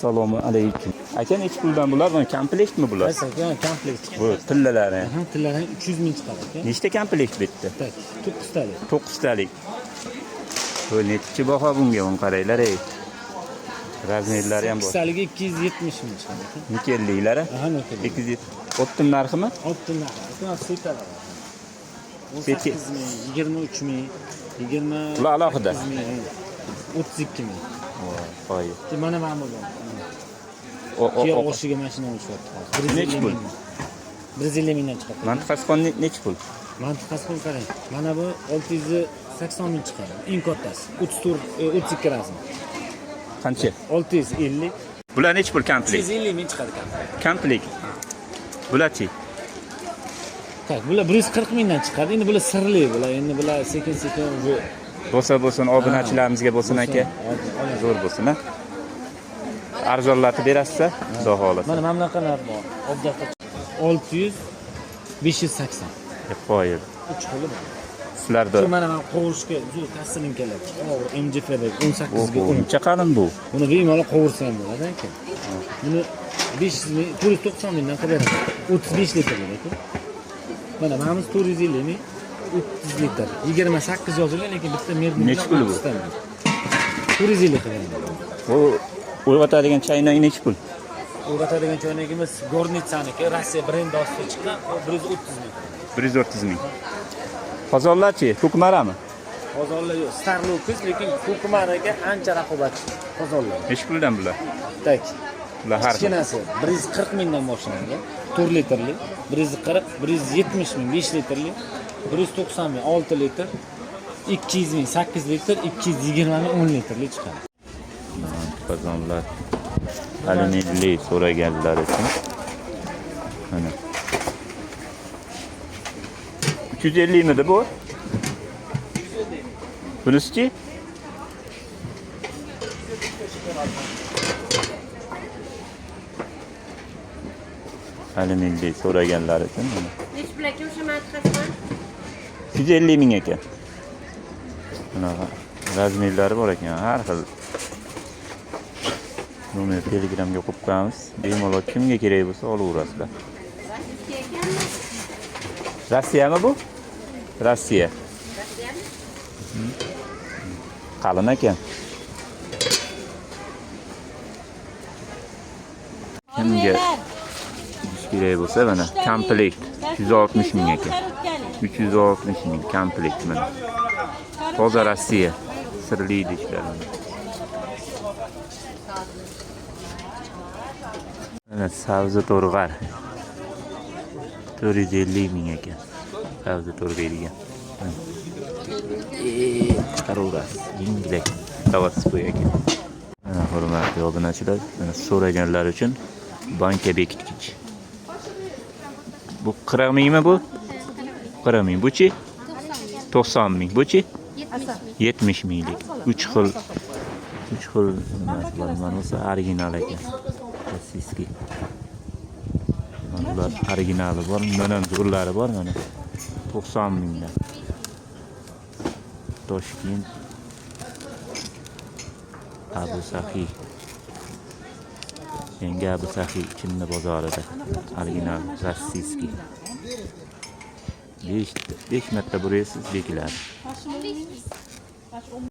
Assalomu alaykum. Aka, nechi puldan bular? Mana komplektmi bular? Qaysi aka? Komplekt. Bu tillalari. Aha, tilladan 300 ming chiqadi aka. Nechta komplekt bitdi? Так, 9 talik. 9 talik. Bu nechi baho bunga? Buni qaranglar ey. Размер lari ham bor. Sakkiz 270 ming chiqadi aka. Nikelliklari. Aha, nikel. 200 оптом narximi? Оптом narxi. Aka, сетка lar bor. Сетка. 18 ming, 23 ming, 20 Bular alohida. ming, 32 ming. Voy. Keyin mana bu bor. O Tuya o. oshiga mashina olishyapti hozir. Nechi pul? 150 mingdan chiqadi. Mantiqasi nechi pul? Mantiqasi pul qarang. Mana bu 680 ming chiqadi. Eng kattasi. 34, 32 размер. Qancha? 650. Bular nechi pul komplekt? 250 ming chiqadi komplekt. Komplekt. Bularchi? Так, bular 140 mingdan chiqadi. Endi bular sirli, bular endi bular sekin-sekin уже Bo'lsa bo'lsin, obunachilarimizga bo'lsin aka. Oladi. Zo'r bo'lsin, a? Arzonlatib berasiz, xudo xohlasa. Mana bunaqalar bor. Obdatda 600 580. Qoyil. Uch xili bor. Sizlarda Shu mana qovurishga zo'r кастрюлька lar. Og'ir MJFda 18 ga 10. Uncha qalin bu. Buni bemalol qovursa ham bo'ladi aka. Buni 500 ming, 490 mingdan qilib beraman. 35 litrlik aka. Mana bu 450 ming, 30 litr. 28 yozilgan, lekin bitta merni Nechi pul bu? 450 qilib beraman. Bu uyg'otadigan chaynak nechi pul? Uyg'otadigan choynagimiz Gornitsaniki, Rossiya brendi ostida chiqqan, 130 ming. 130 ming. Qozonlarchi? Ko'kmarami? Qozonlar yo'q, Starlux, lekin Ko'kmaraga ancha raqobatchi qozonlar. Nechi puldan bular? Так. Bular har xil. Kichkinasi 140 mingdan boshlanadi. 4 litrli, 140, 170 ming 5 litrli, 190 ming 6 litr, 200 ming 8 litr, 220 ming 10 litrli chiqadi. Qozonlar alyuminli so'raganlar uchun. Mana. 350 midi bu? Bunisichi? Alyuminli so'raganlar uchun mana. Nechi pul aka o'sha mantiqasi? 350 ming ekan. Bunaqa размер lari bor ekan, har xil. Nomer Telegramga qo'yib qo'yamiz. Bemalol kimga kerak bo'lsa olaverasizlar. Rossiya ekanmi? Rossiyami bu? Rossiya. Rossiyami? Qalin ekan. Kimga kerak bo'lsa mana komplekt 360 ming ekan. 360 ming komplekt mana. Toza Rossiya. Sirli idishlar mana. Mana sabzi to'rg'ar. 450 ming ekan. Sabzi to'rg'aydigan. Chiqaraverasiz. Yengilak заводской ekan. Mana hurmatli obunachilar, mana so'raganlar uchun banka bekitkich. Bu 40 mingmi bu? 40 ming. Buchi? 90 ming. Buchi? 70 minglik. 3 xil 3 xil nimasi bor. Mana bo'lsa original ekan. Российский. Mana bular originali bor, bundan ham zo'rlari bor mana. 90 mingdan. Toshkent Abu Saxiy. Yangi Abu Saxiy Chinni bozorida. Original российский. 5 5 marta buraysiz, bekiladi.